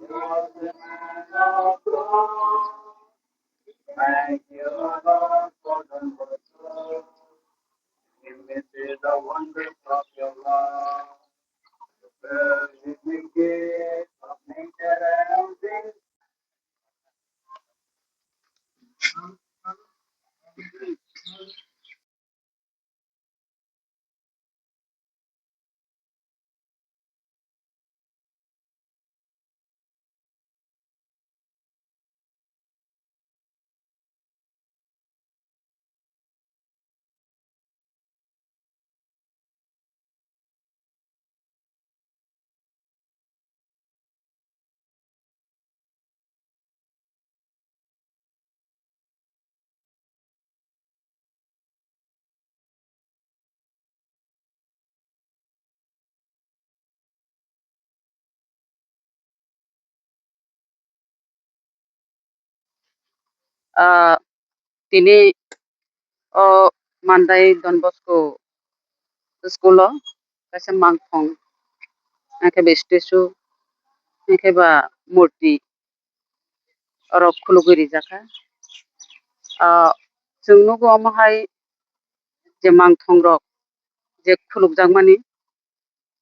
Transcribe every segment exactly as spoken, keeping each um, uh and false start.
Thank you, Lord, for the miracle. This is the wonder of your love. The birds in the gate of nature and things. Ah, tini o Mandai Don Bosco school o kaisa mangthong, hwnkhe ba statue, hwnkhe ba murti orok khulugwi rijak kha. Ah, chwng nugo omo hai je mangthong rok je khulukjakmani,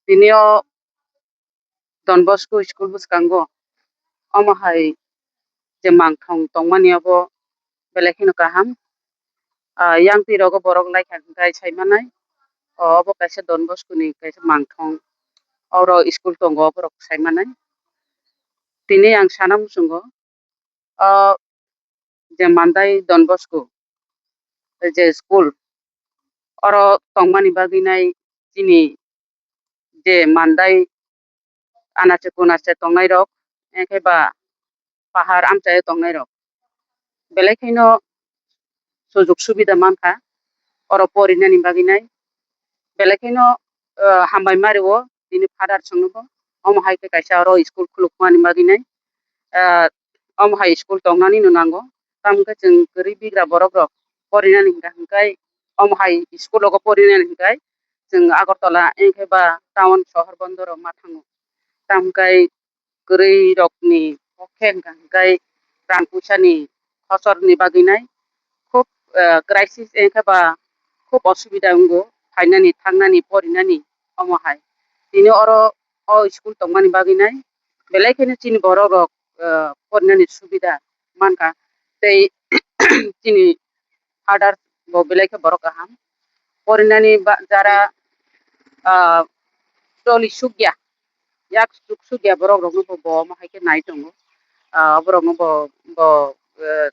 tini o Don Bosco school bwskango omo hai je mangthong tongmani obo belai kheno kaham. Ah, yang twi rogo borok laikha hwnkhe sai manai. O, obo kaisa Don Bosco ni kaisa mangthong. Oro school tongo, oborok sai manai. Tini ang sana muchungo, o je Mandai Don Bosco je school, oro tongmani bagwi nai chini je Mandai anache kunache tongnai rok, hwnkhe ba pahar amchaio tongnai rok belai kheno sujuk subida mankha oro porinani bagwi nai. Belai kheno, ah, hambai mario bini father chwngno bo. Omo hai khe kaisa oro school khulukmani bagwi nai. Ah, omo hai school tongnani no nango. Tamo khe chwng kwrwi bigra borok rok porinani hwnkha hwnkhe omo hai school rogo porinani hwnkhe chwng Agartala hwnkhe ba town sohor bondoro ma thango. Tamo khe kwrwi rokni pokhe hwnkha hwnkhe rang puisa ni khosor ni bagwi nai khub, ah, crisis hwnkhe ba khub osubida wngo phainani, thangnani, porinani omo hai. Tini oro o school tongmani bagwi nai belai kheno chini borok rok, ah, porinani subida mankha tei chini father bo belai khe borok kaham. Porinani ba jara, ah, choli sukya, yak suk sukya borok rokno bo, bo omo hai khe nai tongo. Ah, borok no bo, bo, eh,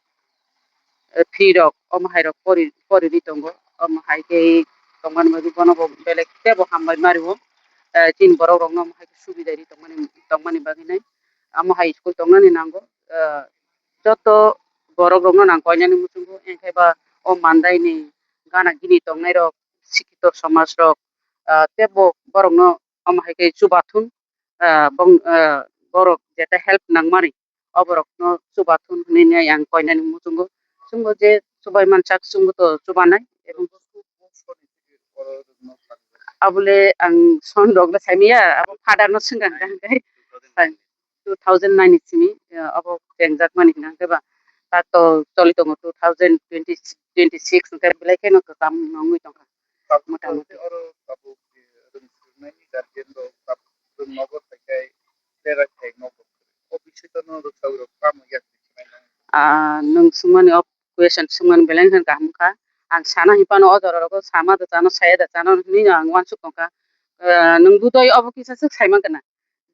eh, phi rok omo hai rok pori, pori ri tongo. Omo hai khe tongmani bagwi bono bo belai tebo hambai mario. Eh, chini borok rokno omo hai khe subida ri tongmani, tongmani bagwi nai. Omo hai school tongnani nango. Eh, joto borok rokno nang koinani muchungo, hwnkhe ba o Mandai ni gana gini tongnai rok, sikito somaj rok, ah, tebo borokno omo hai khe chubathun, ah, bong, ah, borok jeta help nangmani oborokno chubathun hwnwi ang koinani muchungo. Chwngbo je chubai mansak chwngbo to chubanai. Abole ang son rok le saimaya, abo father no swngkha hwnkhe, two thousand nine ni simi, eh, abo chengjakmani hwnkhe ba, ta to choli tongo two thousand twenty, twenty six hwnkhe belai kheno kwcham wngwi tongkha. Motamuti. Oro tabuk, eh, rwng swrwngnaini guardian rok tabuk rwng nogo thaikhai, berai thai nogo. O bisingtwi no rwchapwi rok tamo yakni khlainai? Ah, nwng swngmani o question swngmani belai no kaham kha. Ang sana hinphano o jora rogo sama da chano, saya da chano hinwi no ang uansuk tongkha. Ah, nwng budai obo kisa swk sai mankha na.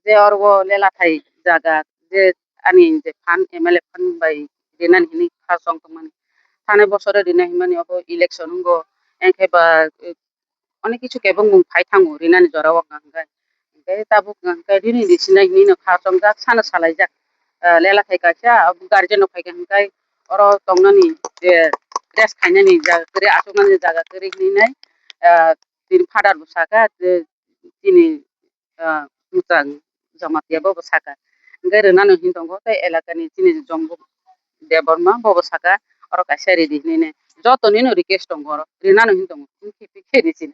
Je oro o lelathai jaga, je ani je phan, M L A phan bai rinani hinwi kha chong tongmani. Thani bosoro rina hinmani obo election wngo, hwnkhe ba, eh, onek kichu kebo mung phai thango rinani jora o hwnka hwnkhe. Hwnkhe tabuk hwnkhe rini ri sinai hinwi no kha chongjak, sana salaijak. Ah, lelathai kaisa abo guardian rok phaikha hwnkhe oro tongnani, eh, rest khainani jaga kwrwi, achuknani jaga kwrwi hinwi nai, ah, tini father bo sakha je chini, ah, mwchang Jamatia bobo sakha. Hwnkhe rwnano hin tongo tei elakani chini Jombo Debbarma bobo sakha, oro kaisa ridi hinwi nai. Jotonino request tongo oro, rwnano hin tongo. Hwnkhe, hwnkhe ridi sini.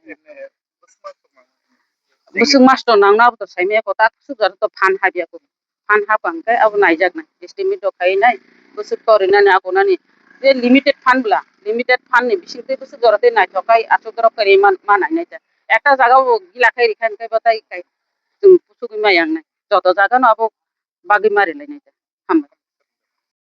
Bwswk master nangno abo to saimaya ko, ta swk jora to phan habya ko. phan hapang khe abo naijaknai, estimate rok khai nai, bwswk torinani abo nani je limited phan bwla, limited phan ni bising twi bwswk jora tei naithok khai achuk dorok kari man, ma nainai ta. Ekta jaga o gila khai rikha hwnkhe bo tai kai chwng kuchugwi ma yangnai. Joto jaga no abo bagwi ma rilainai ta. Hambai.